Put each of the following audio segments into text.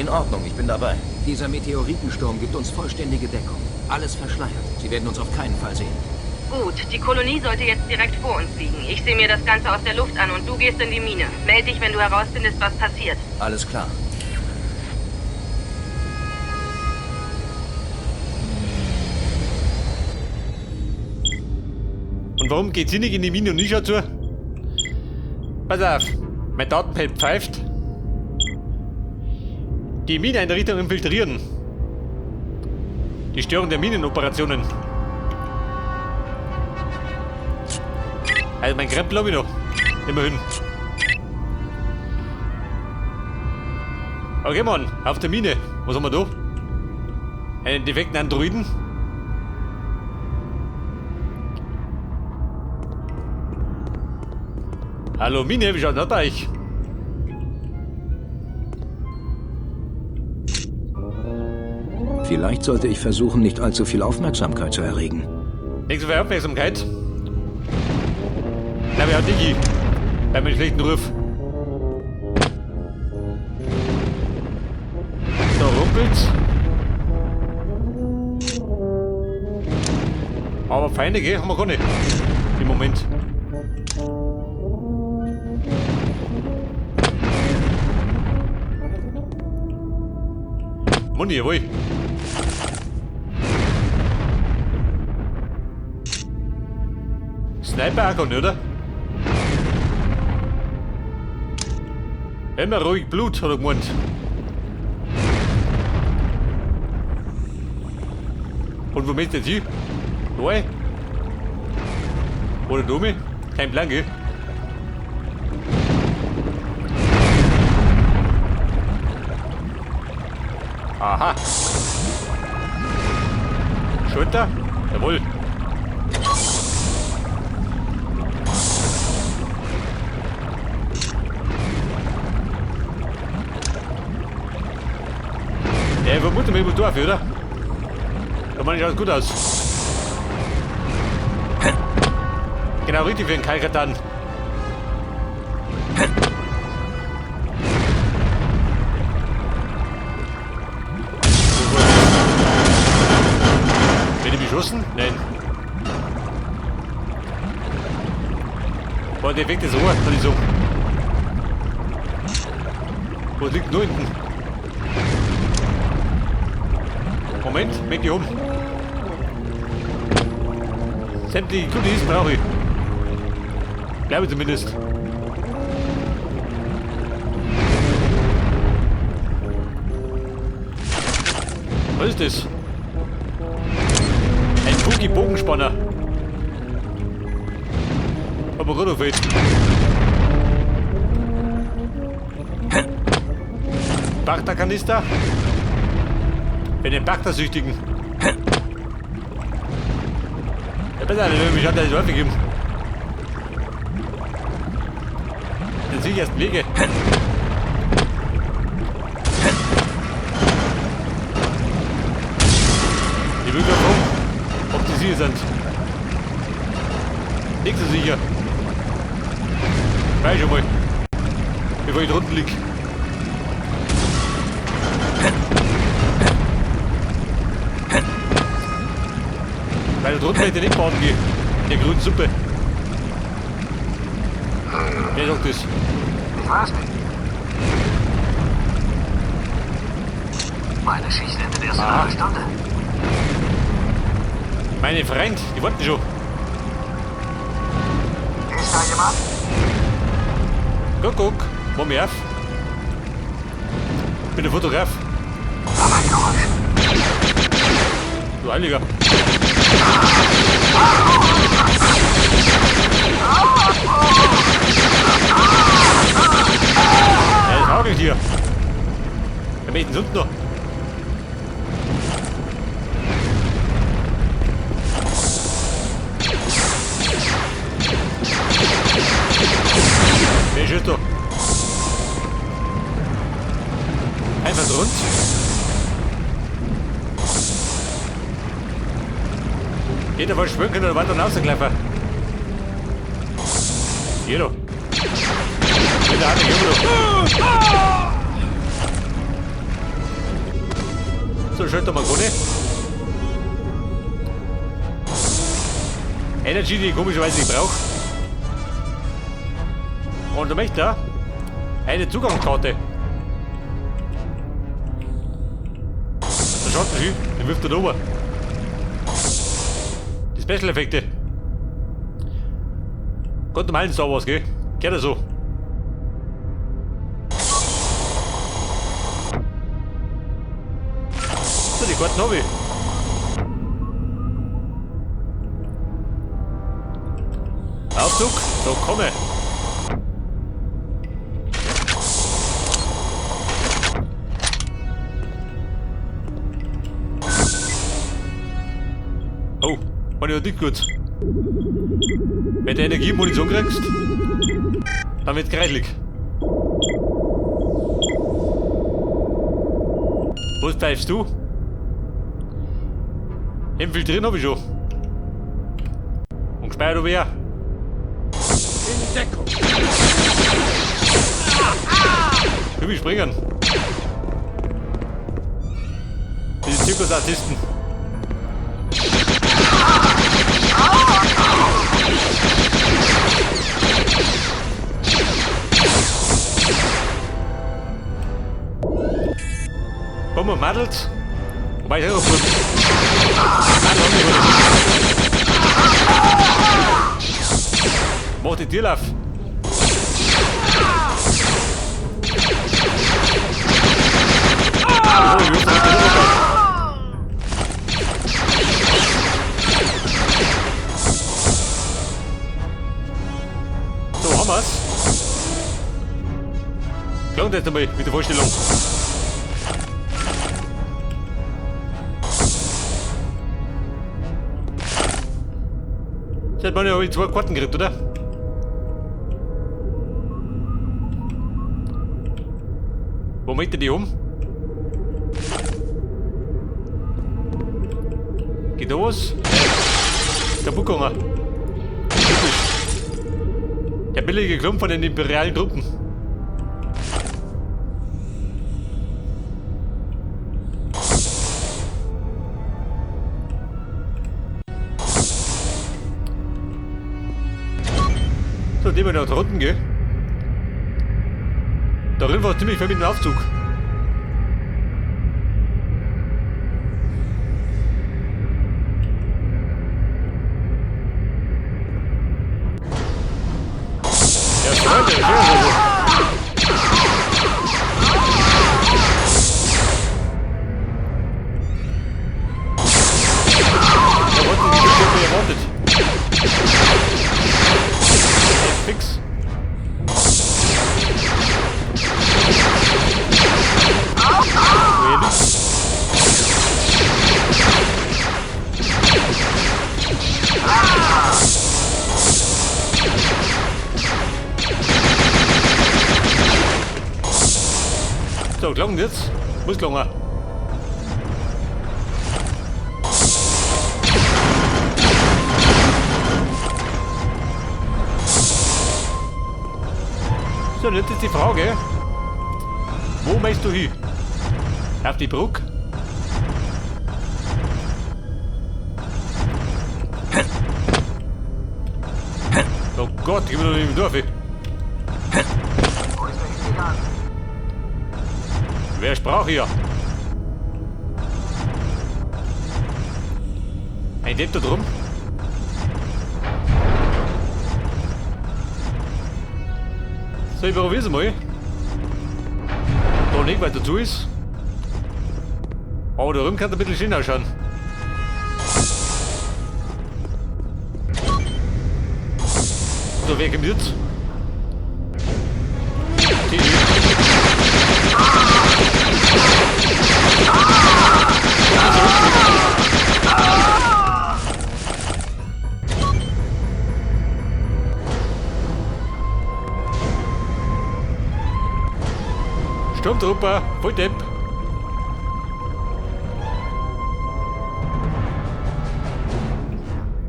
In Ordnung, ich bin dabei. Dieser Meteoritensturm gibt uns vollständige Deckung. Alles verschleiert. Sie werden uns auf keinen Fall sehen. Gut, die Kolonie sollte jetzt direkt vor uns liegen. Ich sehe mir das Ganze aus der Luft an und du gehst in die Mine. Meld dich, wenn du herausfindest, was passiert. Alles klar. Und warum geht sie nicht in die Mine und ich schau zu? Pass auf, mein Datenpad pfeift. Die Mineneinrichtung infiltrieren. Die Störung der Minenoperationen. Also mein Krempel habe ich noch. Immerhin. Okay, Mann, auf der Mine. Was haben wir da? Einen defekten Androiden. Hallo Mine, wie schaut das bei euch? Vielleicht sollte ich versuchen, nicht allzu viel Aufmerksamkeit zu erregen. Nicht so viel Aufmerksamkeit. Na, wir haben Digi. Bei meinem schlechten Ruf. Da rumpelt's. Aber Feinde, gell? Haben wir gar nicht. Im Moment. Muni, jawohl. Sniper auch gar nicht, oder? Immer ruhig Blut, hat er gemeint. Und wo möchte jetzt hin? Da? Oder da? Kein Plan, gell? Aha. Schulter? Jawohl. Ja, ich vermute mal, ich muss Dorf, oder? Da meine ich alles gut aus. Genau richtig für den Kalkatan. Werde ich beschossen? Nein. Boah, der Effekt ist Rohr, kann ich sagen. Was liegt nur hinten? Moment, leg dich um. Sämtliche Goodies brauche ich. Glaube zumindest. Was ist das? Ein Fuki-Bogenspanner. Aber gut auf. Bagda-Kanister. Für den Bagda-Süchtigen. Ja, besser, wenn mich hat das Waffe geben. Dann sehe ich erst Wege. Ich will fragen, ob die sicher sind. Nicht so sicher. Ich weiß schon mal, bevor ich drunten lieg. Weil da drunten möchte ich nicht baden gehen. In der grünen Suppe. Wer sagt das? Ich weiß nicht. Meine Schicht endet erst in einer Stunde. Meine Freund, die warten schon. Ist da jemand? Guck, guck, mach mich auf. Ich bin der Fotograf. Aber ein Geräusch. Du Heiliger. Ja, das hagelt hier. Wer möchte denn sonst noch? Wer schießt da? Einfach so rund. Jeder voll schwimmen können oder weiter rausgelaufen. Jeder. Mit der Hand, immer noch. So, schalten wir keine. Energy, die ich komischerweise nicht brauche. Und da möchte er eine Zugangskarte. Da schaut man schön, den wirft er da oben. Die Special Effekte. Gott normal in Star Wars, gell? Geht ja so. So, die Karten hab ich. Aufzug, so komme. Oh, war ja nicht gut. Wenn du Energiemunition kriegst, dann wird's kreislig. Was pfeifst du? Infiltrieren hab ich schon. Und gespeichert hab ich auch. In Deckung. Ich will springen. Diese Zirkusartisten. Kommen wir Madels. Wobei ich auch gut. Mach die Tür auf. Oh, ich hab noch So, haben wir's. Klang das einmal mit der Vorstellung. Seit wann habe ich zwei Karten gekriegt, oder? Wo möchte die um? Geht da was? Ist kaputt gegangen. Typisch. Der billige Klump von den imperialen Truppen. So, dem wir noch da unten gehen. Da drin war ziemlich viel mit dem Aufzug. Ja, Freunde, schön, also. Da wollten die Schildkröte erwartet. Fix. Woher liegt's? So, klang jetzt? Muss klangen. So, und jetzt ist die Frage, wo möchtest du hin? Auf die Brücke? Oh Gott, ich bin noch nicht im Dorf. Wo ist er hingegangen? Wer sprach hier? Ein Depp da drum? So, ich probier's mal. Da nicht, weil dazu ist. Aber da drüben kann es ein bisschen schön ausschauen. So, wer kommt jetzt? Die. Sturmtrupper, voll Depp.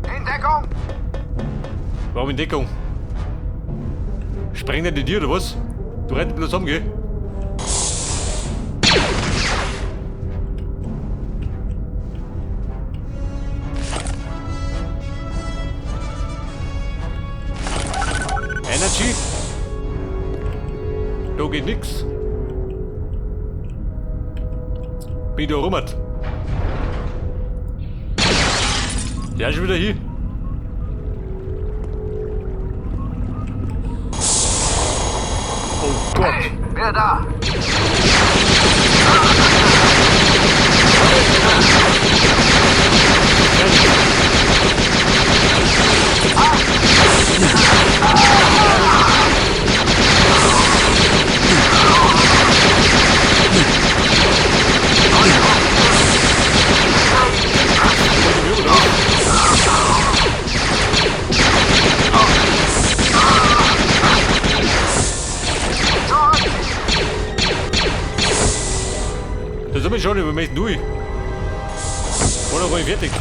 In Deckung! Warum in Deckung? Sprengt er die dir oder was? Du rennst bloß um, gell? Da geht nix. Bin ich da rummert. Der ist schon wieder hier. Oh Gott. Hey, wer da? Das ist schon über mich durch. Oder war ich fertig?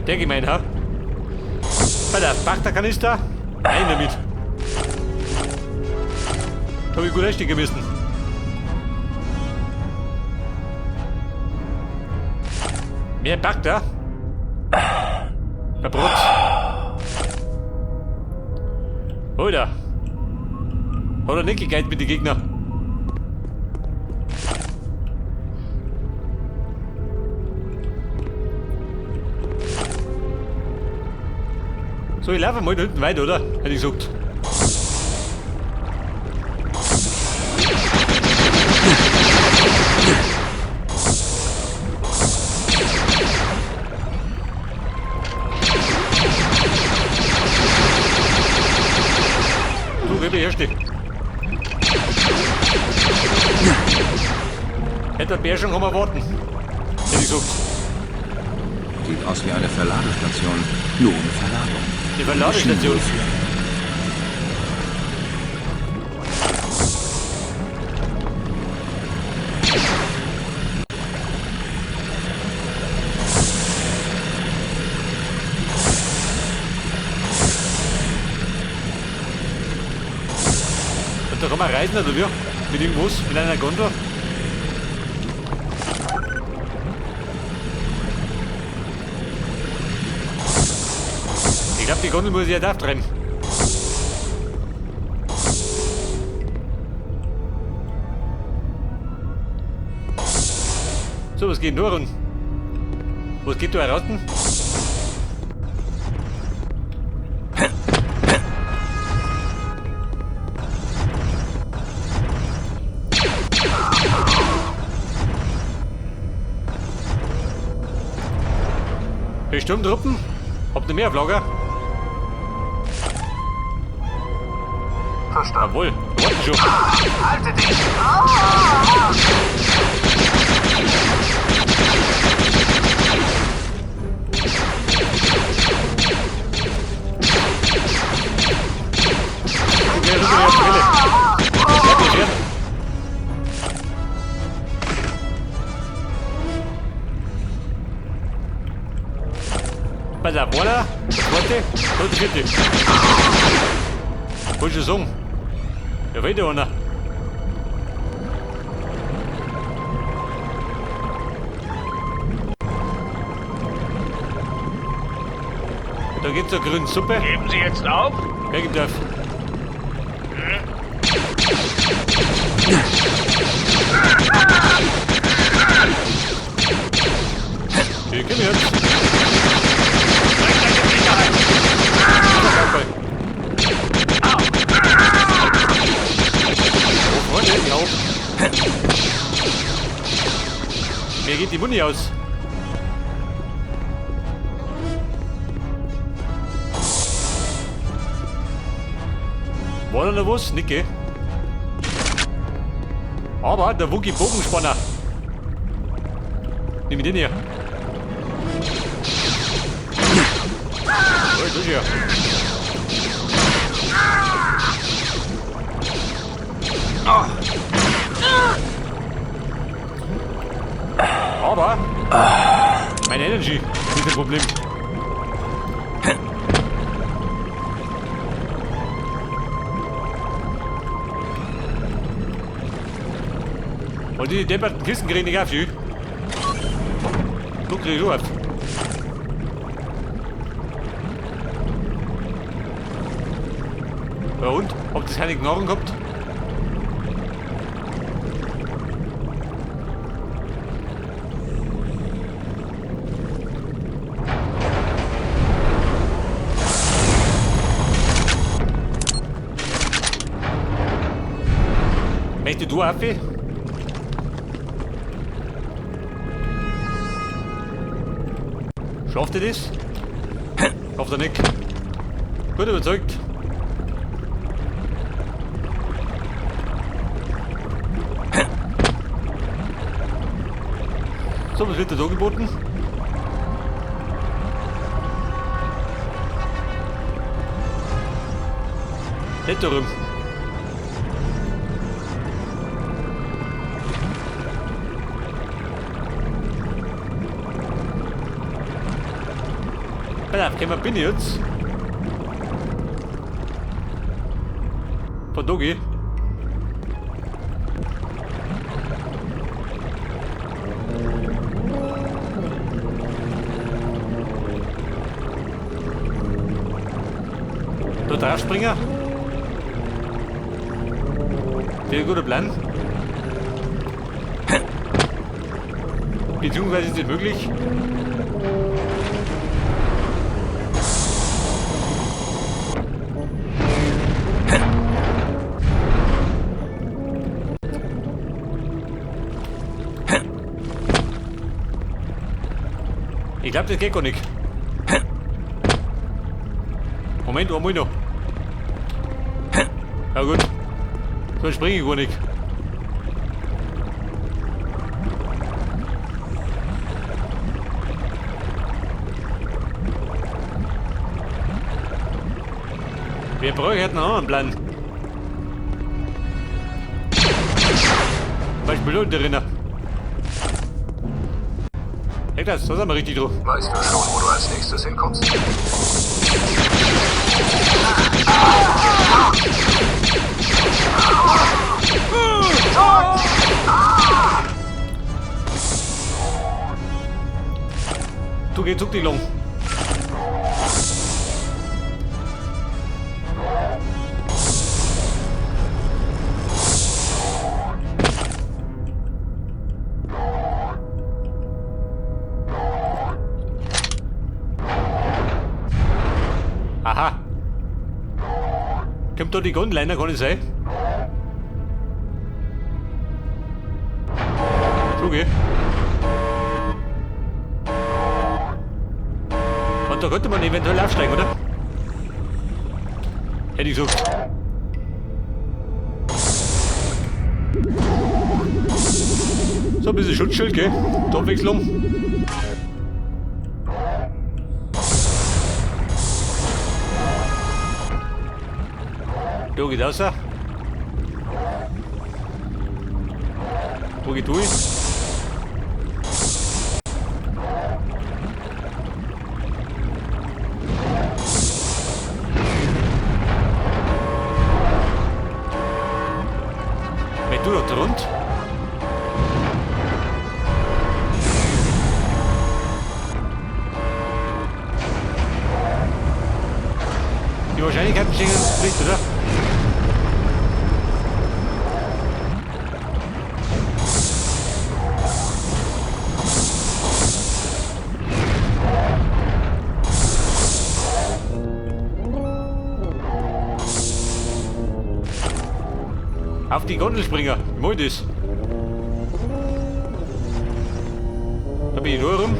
Der gemein, ha? Bei der Bachterkanister? Nein, damit. Da hab ich gut einstecken müssen. Mehr Bagter? Der Brot. Alter. Hat er nicht gegeit mit den Gegnern. So, ich laufe mal da hinten weiter, oder? Hätte ich gesagt. Du, gib her, steh. Hätte der Bär schon kann man warten. Hätte ich gesagt. Sieht aus wie eine Verladestation, nur ohne Verladung. Die Verladestation. Und da kann man reisen, oder wie? Mit irgendwas? Mit einer Gondel? Ich glaube, die Gondel muss ich ja da trennen. So, was geht denn da rund? Was geht da heraus? Hey, Sturmtruppen? Habt ihr mehr auf Lager? Verstanden. Jawohl, warten schon. Halte dich! Okay, rüber die Brille. Bleib nicht her. Pass auf, einer, der zweite, und der vierte. Wollte schon sagen. Ja, weiter einer. Da geht's zur grünen Suppe. Geben Sie jetzt auf? Wer gibt auf? Hier, komm jetzt. Bringt euch in Sicherheit! Oh, Freunde, ich hau. Mir geht die Muni aus. War da noch was? Nicht, gell? Aber der Wookie Bogenspanner. Nimm ich den hier. Oh, das ist ja. Aber meine Energy ist ein Problem. Und die depperten Kisten kriegen nicht auf, du. Du kriegst du auf. Ja und? Ob das keine Knochen kommt? Möchtest du Affe? Schafft er das? Schafft er nicht. Gut überzeugt. So, was wird da geboten? Nicht da rum. Pass auf, können wir bin ich jetzt? Von Dogi. Da draufspringen. Sehr guter Plan. Beziehungsweise ist es möglich. Ich glaube, das geht gar nicht. Moment, einmal noch. Ja gut. So springe ich gar nicht. Wir brauchen einen anderen Plan. Zum Beispiel unten drinnen. Hey, das, da sind wir richtig drauf. Weißt du schon, wo du als nächstes hinkommst? Du geh zuck dich lang. Aha. Kommt da die Gondelleiner, kann es sein? So geh. Und da könnte man eventuell aufsteigen, oder? Hätte ich gesagt. So, ein bisschen Schutzschild, gell? Zur Abwechslung. Da geht raus. Wo geht durch? Wenn du da rund? Die Wahrscheinlichkeiten stehen nicht, oder? Auf die Gondelspringer. Wie mach ich das? Da bin ich nur rum.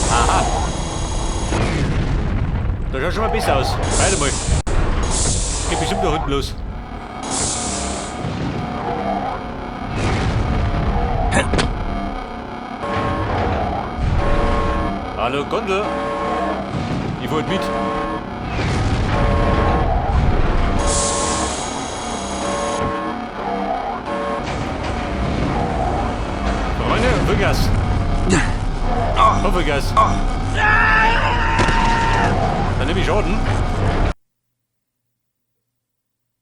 Aha. Da schaut schon mal besser aus. Weiter mal. Geht bestimmt da hinten los. Hallo Gondel. Ich wollte mit. Vollgas. Dann nehme ich Schaden.